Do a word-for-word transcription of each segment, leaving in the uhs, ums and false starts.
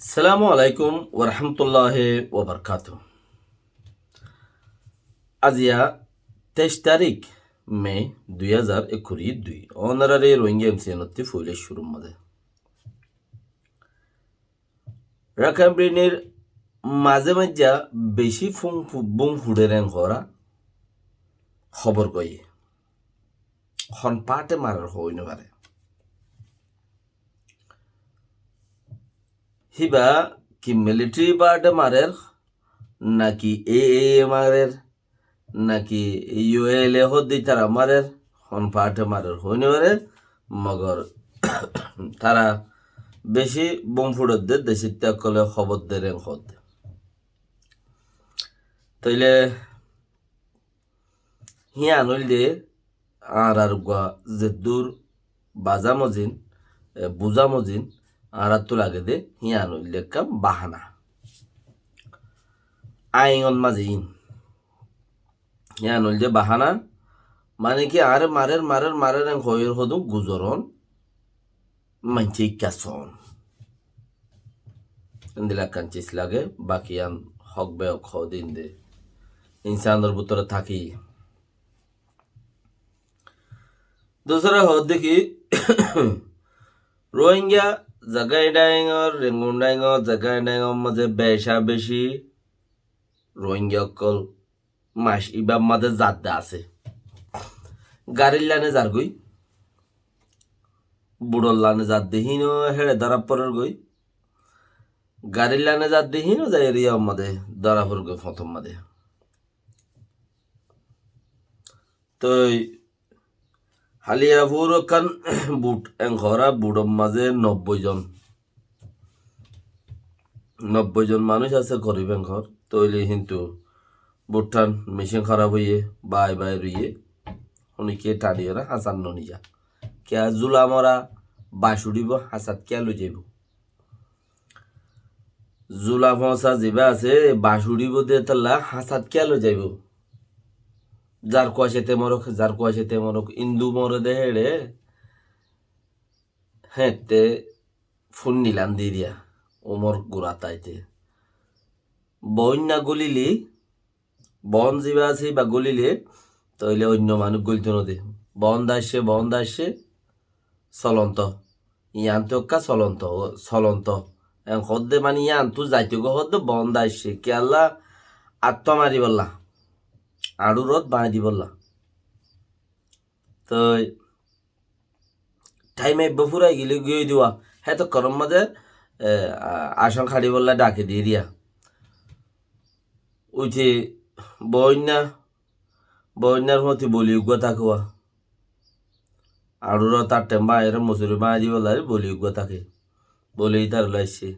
Assalamu alaikum warahmatulláhi wabarakátuhu. Aziya teic tarík me dui házar ekkuri dui. Ónorare Rohingya M C N ottú foila cúrur mazé Rakhine State or mazé maijja beci fung fu-, bum fuçer en hora hóbor goiyé. Hon parte marer hoi no fare. Híba ki military parte marer, naki A A A marer, naki U L A hoddé tara marer, hon parte marer hoi no fare, mogor tara beci bum fuçer de, decótti ókkole hóbor der en hoó de. Tóile híyan óilde añárar uggwá zeddur bazá mozin, e, buzá mozin, añárattú lage de híyan óilde ekkán bahana. Ain ot mazé iín. Híyan óilde bahana, mane ki añáre marer, marer, marer en hoiyóre hodún guzoron, maincé ikká soón. Endilla ekkán cis lage, baki iyan hók behók hoó de inde. Insánor bútore táki. Dusra hoó de ki, Rohingya Jagai Daingor, Rangoon Daingor, Jagai Daingor mazé beca beci Rohingya ókkol mac ibár mazé zadde asé. Garir lane zargói, buçor lane zadde híno héçe dóra forer goi. Garir lane zadde híno zai eriya mazé dóra forer goi foñtor mazé. Toi Haliyapur ekkán but en hora, butor mazé nobboi zon, nobboi zon manúic asé gorib en hor. Tóile kintu buttán mecin háraf óiye, bái bái roiye, honikiye tañiyóre hasat no niya. Kiyá zula mora bac uçíbo, hasat kiyá loi zaibo? Zula foñsa ziba asé, bac uçíbo de tolla hasat kiyá loi zaibo? Zar kuacete morok, zar kuacete morok, indu more de héçe, héñtte fúnni lan di diya, umor gura taite. Boóinna gulili, boón ziba asé iba gulile, tóile oinno manúic gulito no de. Boón daiccé, boón daiccé, solonto. Iyantu ekka solonto, solonto. En hoó de mani iyantu zaito goi hoó de boón daiccé. Kiyólla? Attó mari bolla. Añçurot bañdi bolla. Toi thaim ebbe furai gile giyói diwa. Hétokkónor mazé, e, a-, acong haçibolla dhaki di diya. Uite boóinna, boóinnar fúañti boli uggúa táke wa. Añçurot tar thaim bañiyóre musuri bañi dibolla boli uggúa táke. Boli itar loi aiccé.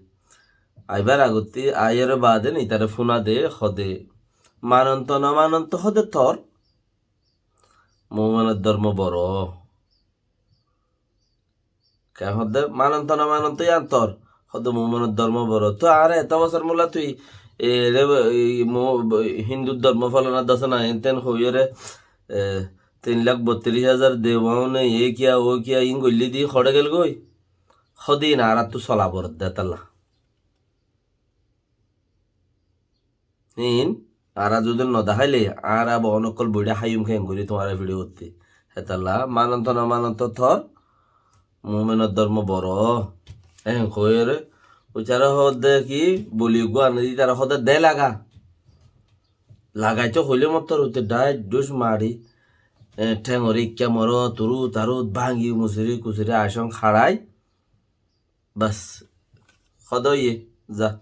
Aibar agottí aiyóre baade itare fúna de, hoó de, manonto no manonto hoó de tor, muúminor dormo boro. Ke hoó de, manonto no manonto iyan tor, hoó de muúminor dormo boro. Toi añáre eto bosór mula tui, e, re, e, mu-, hindur dormo folana dosona, enten hoiyóre, e, tin lak bottiríc házar de, waune, e kiya, o kiya, in goillé di, hoçé gel goi? Hoó de in añárattú sola boro de tolla. Iín añára zudi no deháile, añára boón ókkol boiçá háiyum keéngorí tuáñra fiçi uttí. Hétolla manonto no manonto tor, muúminor dormo boro. Eén hoiyóre, uitará hoó de ki, boli uggúa aní di, tará hoó de de laga. Lagaitó hoilé mottor uttí dhaic dhuc mari, e, théngoré ikká morot, urut arut báñgi musuri kusuri acong haçai. Bas, hoda óiye, za.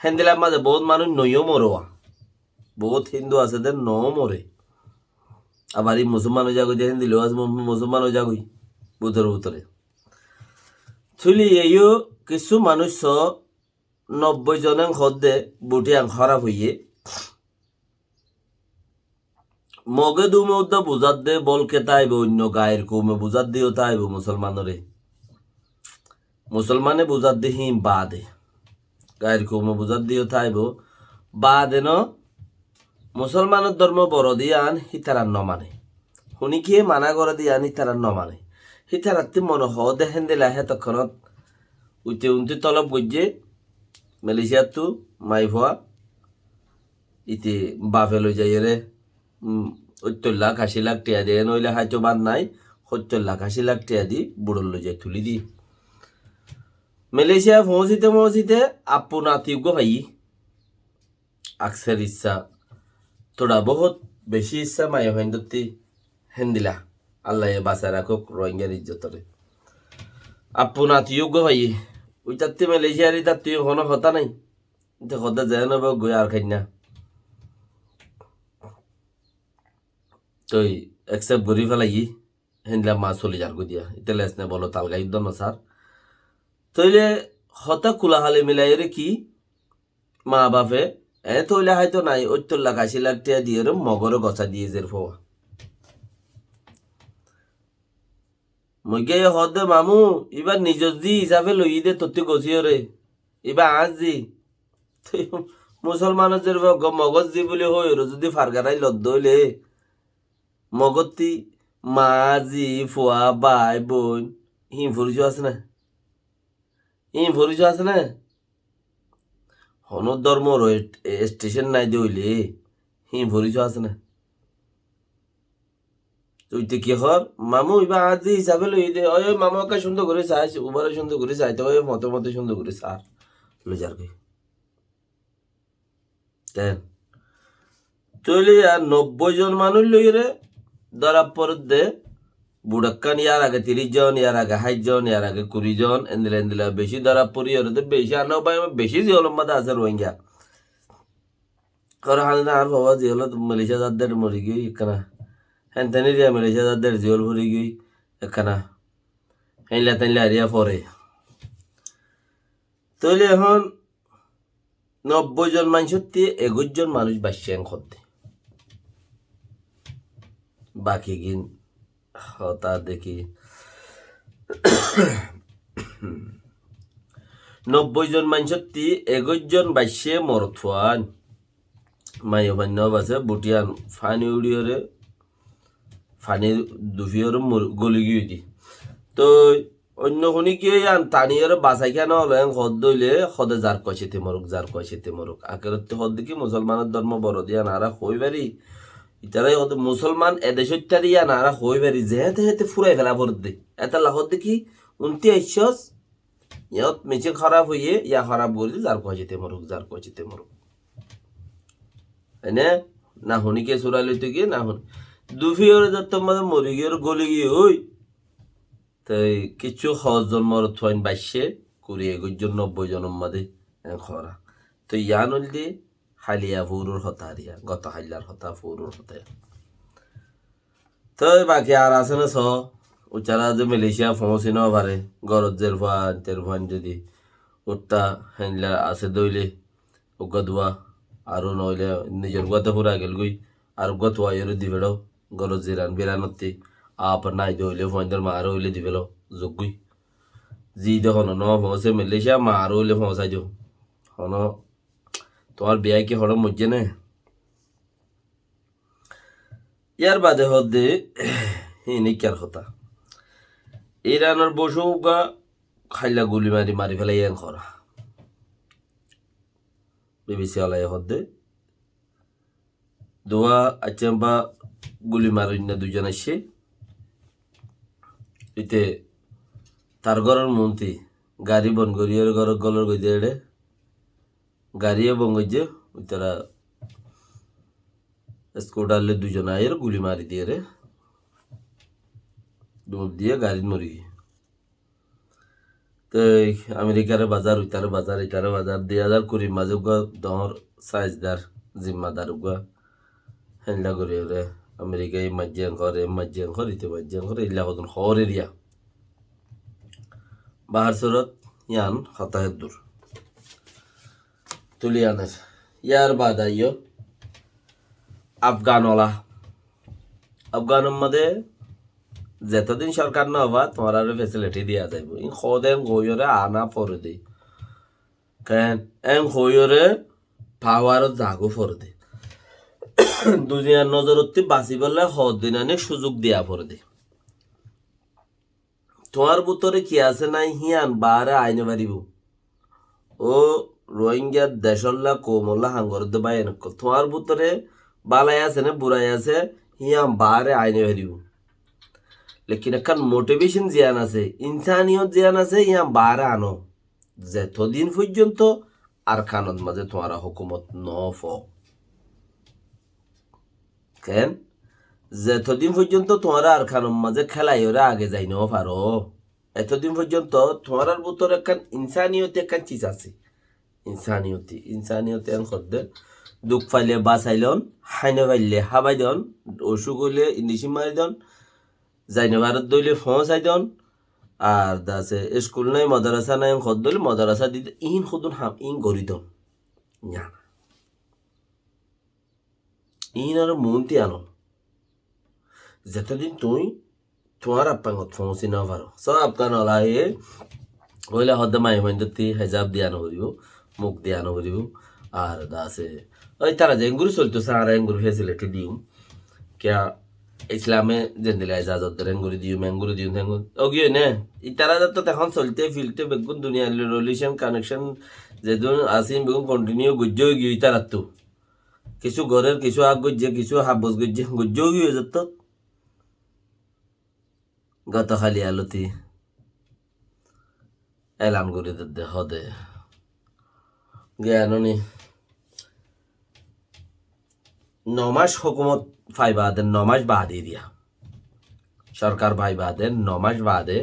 Héndilla mazé bout manúic noiyó more wa. Bout Hindu asé de no more. Abar í Musolman ói zagói de, héndilla asé mu-, Musolman ói zagói. Bútore bútore. Tóile iyó kissú manúic só nobboi zone hoó de, buti an hóraf óiye. Moge dume uddá buzádde, bólke táibo, oinno gair koume buzádde yó táibo Musolmanore. Musolmane buzádde híin baade. Gair koume buzádde yó táibo baade no. Musolmanor dormo boro de yián hítarar no mane. Hunikiye mana gore de yián hítarar no mane. Hítarattí mone hoó de héndilla hétokkonot Uite unti tolob goijjé, Malaysiattú maifua, ite bafe loi zaiyóre, um, óttor lak, aci lak tiya de, noile háito bad nai, óttor lak, aci lak tiya di, buçot loi zai tuli di. Malaysia foóñsite foóñsite, appu nati uggúa faiyí. Akser issá, tora bohút beci issá maiyafuain dótti héndila. Allaye basai rakók Rohingyar ijjotoré. Appu nati uggúa faiyí. Uitattí Malaysiar itattí honó hotá nái. Ite hotá zeén óibo goi ar kainna. Toi accept gorí felaiyí. Héndila ma soli zargói diya. Ite lesne bolo talga yuddo nosar. Toile hotá kula hale milaiyóre ki? Ma bafe, e toile háito nai, óttor lak, aci lak tiya diyóre mogore gosá diye zer fua. Moigge ye hoódde, mamu, iba nizor zi isafe loiyí de tottí gosíyore. Iba añár zi. Musolmanor zer fua go mogor zi buli hoiyore zudi fargarai lodde óile, mogottí ma, zi, fua, bái, boin, híin forico asé né? Híin forico asé né? Honó dórmor e-, e-, station nai de óile, híin forico asé né? Tui te ki hor? Mamu, iba añár zi isafe loiyí de, oi, oi, mamu, ekka cúndor gorí sai, ubare cúndor gorí sai, toi, oi, mote mote cúndor gorí sar. Loi zargói. Ten. Tóile yá nobbói zon manúic loiyóre dóra foredde, buçakkán yar age tiríc zon, yar age háit zon, yar age kuri zon, endilla endilla beci dóra foriyóre de beci, ano bái, beci ziyólor mazé asé Rohingya. Hor hán añár baba ziyólot Malaysia zadde mori giyói ekkana. Héntani riya Malaysia zadde ziyól fori giyói ekkana. Héinla téinla eriya fore. Tóile ehón nobbói zon maincótti egoic zon manúic baiccé en hoddé. Bakigín hotá deki. Nobbói zon maincótti egoic zon baiccé morotfuain. Maiyafuain no basé, buthíyan faní uçíyore, faní dufíyore mor-, goli giyói de. Toi oinno honíkiye yían taniyóre basai kiyá no ólo, en hoódde óile, hoódde zar kuacite moruk, zar kuacite moruk. Akerottí hoódde ki musolmanor dórmo boro de yían añára hoói fari. Itará hoódde musolman edecót tári yían añára hoói fari, zeéñte héñte fúrai fela foredde. Etolla hoódde ki, untí aiccós, yót micíl hóraf óiye, yá hóraf gorí de, zar kuacite moruk, zar kuacite moruk. Ene, na honíkiye surai loito giyé, na honí. Dufíyore zottór mazé mori giyóre goli giyói. Toi kissú hoózzon morotfuain baiccé, kuri egoic zon nobbói zonor mazé, en hora. Toi yían óilde háliya fouror hotá ar yían, goto háillar hotá, fouror hotá yían. Toi baki ar asé né so, ucára ze Malaysia foóñsi no fare, górot zer fuain, ter fuain zodi uththá héinla asé de óile, uggúa duwa, aró noóile nizor uggúa to fura gelgói, ar uggúa tuwaiyóre di felo, górot ziran biranottí, aápa nái de óile, fuaindor maáre óile di felo, zoggói. Zi de hono no foóñse Malaysia, maáre óile foóñsai do. Hono, tuáñr biyai ki hoçé moijjé né? Yar bade hoódde, híin ikkár hotá. Iranor bocú uggúa háilla guli mari mari félaiye en hora. BBC olaye hoódde, duwa aiccé ba guli maroinna duizon aiccé. Ite tar góror muúnti gari bon goríyore góror gólor goidé eçé. Gari e bon goijjé, ítara skutar loi duizon aiyóre guli mari diyére, dub diye garit mori giyé. Toi Amerikare bazar, uitare bazar, itare bazar, dui házar kurir mazé uggúa doñr saizedar zimmadar uggúa héinla goríyore Amerikaye maijjé en hor, e maijjé en hor, ite maijjé en hor, eilla hodún hoór eriya. Bahar surot yián hotá héddur. Tuli aner. Yar baade aiyó Afgan ola. Afganor mazé zetodin sorkar no óibo, tuáñrare facility diya zaibo. In hoóde en hoiyóre ana forede. Ken en hoiyóre pawarot zago forede. Duniyar nozorottí basibálla hoddin aní suzuk diya forede. Tuáñr bútore ki asé nái, híyan baáre aái nofaribóu. Ó Rohingya decólla, koumolla ham goródde báiyain ókkol, tuáñr bútore bálai asé né burai asé, híyan baáre aái nofaribóu. Lekin ekkán motivation ziyán asé, insaniyot ziyán asé, híyan baáre ano. Zetodin foijjonto Arkanot mazé tuáñra hókumot nofo. Ken? Zetodin foijjonto tuáñra Arkanot mazé kélaiyóre age zai nofaro, etodin foijjonto tuáñrar bútore ekkán insaniyoti ekkán ciz asé. Insaniyoti, insaniyoti en hoódde, duk faile basailon, hái nofaille hábaidon, ocúk óile indicin maridon, zai nofaredde óile foóñsaidon, ar dase iskul nái, modarasa nái, en hoódde óile modarasa didon, iín hodún ham, iín gorídon. Ña. Iínoré muúnti ano. Zetodin tuñí tuáñr appangot foóñsi nofaro. Só Afgan olaye óile hoódde maiyafuaindótti hijab diya noforibóu, muk diya noforibóu. Ar dase, ói tará ze engori soltóu, añára engori facility diyum. Kiya Islame zendilla ejazot der engori diyum, engori diyum, engori. Ógiyoi né? Itará zattót ehón solté filté beggún duniyar relation, connection zedún asé, beggún continue goijjé óigiyoi itarattú. Kissú gorér, kissú ag goijjé, kissú habos goijjé, goijjé óigiyoi zattót. Goto hali aloti elan gorí dedde hode. Giyanoni. Nomac hókumot fai baade, nomac baade diya. Sorkar fai baade, nomac baade,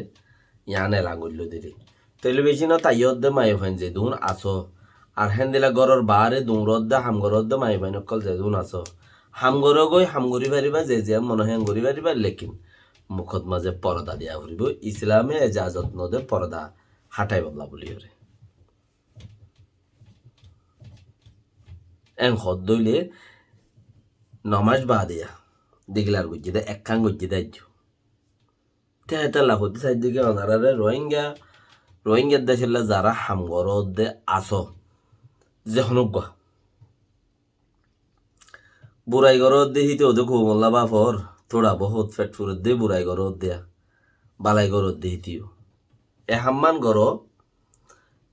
yián elan goilló diri. Telibicónot aiyó de maiyafuain zedún asó, ar héndilla góror baáre duñródde, ham goródde maiyafuain ókkol zedún asó. Ham gorógoi, ham gorí faribá, ze ziyán mone hoó yián gorí faribá, lekin mukot mazé porda diya foribó. Islame ejazot node porda háthaibolla buli goré. En hoódde óile nomac baade ya, declare goijjé dé, ekkán goijjé dé aijjó. Te hétolla hoódde saidde ki onaráre Rohingya, Rohingyar decólla zará ham goródde asó, ze honó uggúa. Burai goródde híte óde koumolla bafor, tóra bohút fet furedde burai goródde ya, balai goródde híte yó. E hamman goró,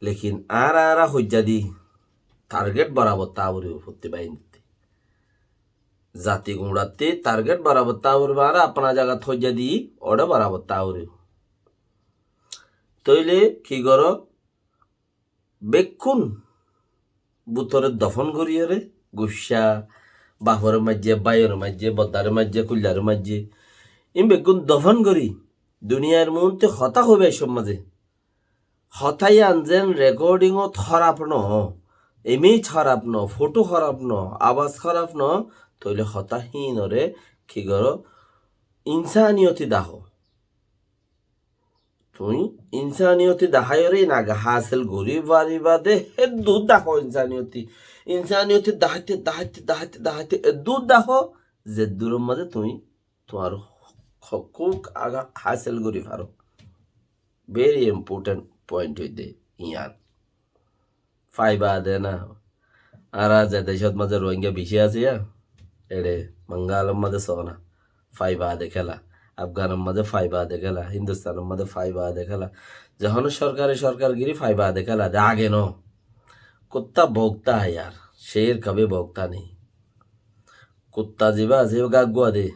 lekin añára añára hoijja di target borabor táa foribó fottí baáindottí. Zati guñçattí target borabor táa foribó, añára apna zagat hoijja di óde borabor táa foribó. Tóile ki goró? Bekkún bútore dofón goríyore, guccá, bafore maijjé, báiyore maijjé, boddare maijjé, kuillare maijjé, iín beggún dofón gorí, duniyair muúntu hotá hoibá iccór mazé. Hotá yián zen recordingot hóraf no, image hóraf no, foto hóraf no, abas hóraf no, tóile hotá híinore ki goró? Insaniyoti dahó. Tuñí insaniyoti daháiyore iín age hásil gorí faribá dé, eddúr dahó insaniyoti. Insaniyoti daháite, daháite, daháite, daháite eddúr dahó, zeddúror mazé tuñí tuáñr hók, hók age hásil gorí faró. Very important point óilde yián. Fai baade na. Añára ze decót mazé Rohingya bicí asé ya, eçe Bangalor mazé só na. Fai baade kéla. Afganor mazé fai baade kéla. Hindustanor mazé fai baade kéla. Zehón sorkare sorkargiri fai baade kéla de, age no. Kutta bhokta hai yaar. Sher kabhi bhokta nahi. Kutta ziba asé, iba gaggúa de.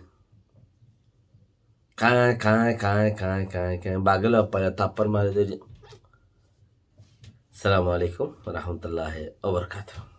Kaáñ, kaáñ, kaáñ, kaáñ, kaáñ, kaáñ. Bagé loi fare tappar mari dóri. Assalamu alaikum wa rahmatullahi wa barakatuhu.